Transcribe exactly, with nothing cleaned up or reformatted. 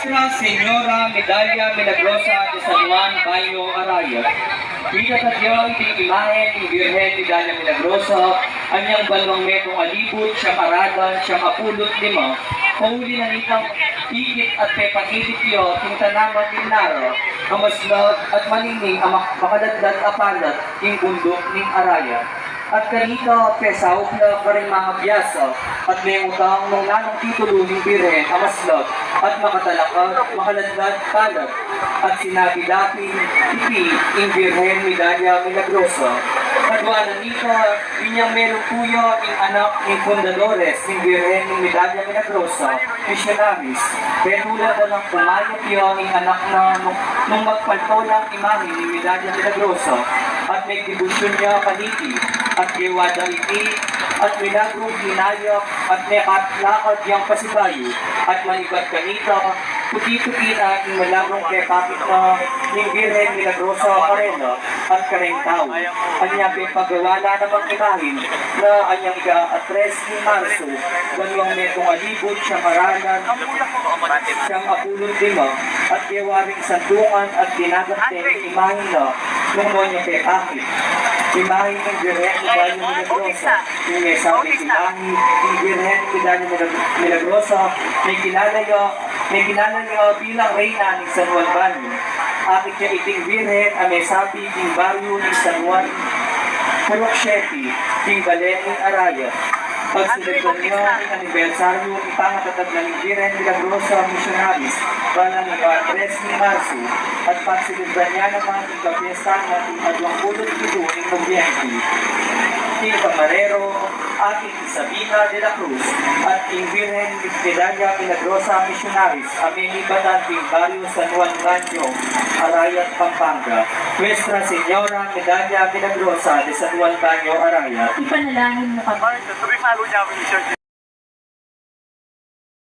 Nuestra Señora Medalla Milagrosa de San Juan Baño Arayat. Ita tadya iting imahen ning Birhen Medalla Milagrosa, anyang balwang metung a libut, siyam a ralan, siyam a pulu't lima. Pauli na nitang ikit at pepakit ya king tanaman ning nara a maslag at maningning a mak-, makaladlad a palat king bunduk ning Arayat. At kanita, pesaup la karing mabiasa at mengutang nung nanung titulu ning Birhen a maslag at makatalakad, makaladlad, palat. At sinabi da pin iti ing Birhen Medalla Milagrosa. Kaduanan nita, inyang melumpu ya ing anak ning fundadores ning Birhen ning Medalla Milagrosa, misionaris. Betulan da nang kumayap ya ing anak na nung, nung magpalto lang imahe ning Medalla Milagrosa at megdebosyon ya kaniti, at gewa da iti at milagrung hinayap at mekatlakad yang pasibayu, at manibat kanita, tuki-tuki na ing milagrung pepakit na ning Birhen Milagrosa karela at kareng tau. Anya pepagawa la namang imahen na anyang ika-atres ning Marso, balwang metung a libut, siyam a ralan, siyam a pulu't lima, at gewa ring sandungan at dinagat deng imahen na nung nuan ya pepakit. Imahe ning Birhen Medalla Milagrosa, ing mesabing imahe ning Birhen Medalla Milag-, Milagrosa, mekilala ya, mekilala ya bilang Reyna ning San Juan Baño. Akit ya iting Birhen a mesabi king baryu ning San Juan, Purok Siete, king balen ning Arayat. Pagselebran ya ing anibersaryu ning pangatatag na ning Birhen Milagrosa Misionaris, balang ika-atres ning Marso, at pagselebran ya naman ing kapiyesta na king aduang pulu't pitu ning Nobyembre. King kamarero, aking Sabina de la Cruz, at ing Birhen Medalla Milagrosa Misionaris a menibatan king baryu San Juan Baño, Arayat, Pampanga. Nuestra Señora Medalla Milagrosa de San Juan Baño, Arayat. Ipanalangin mo kami.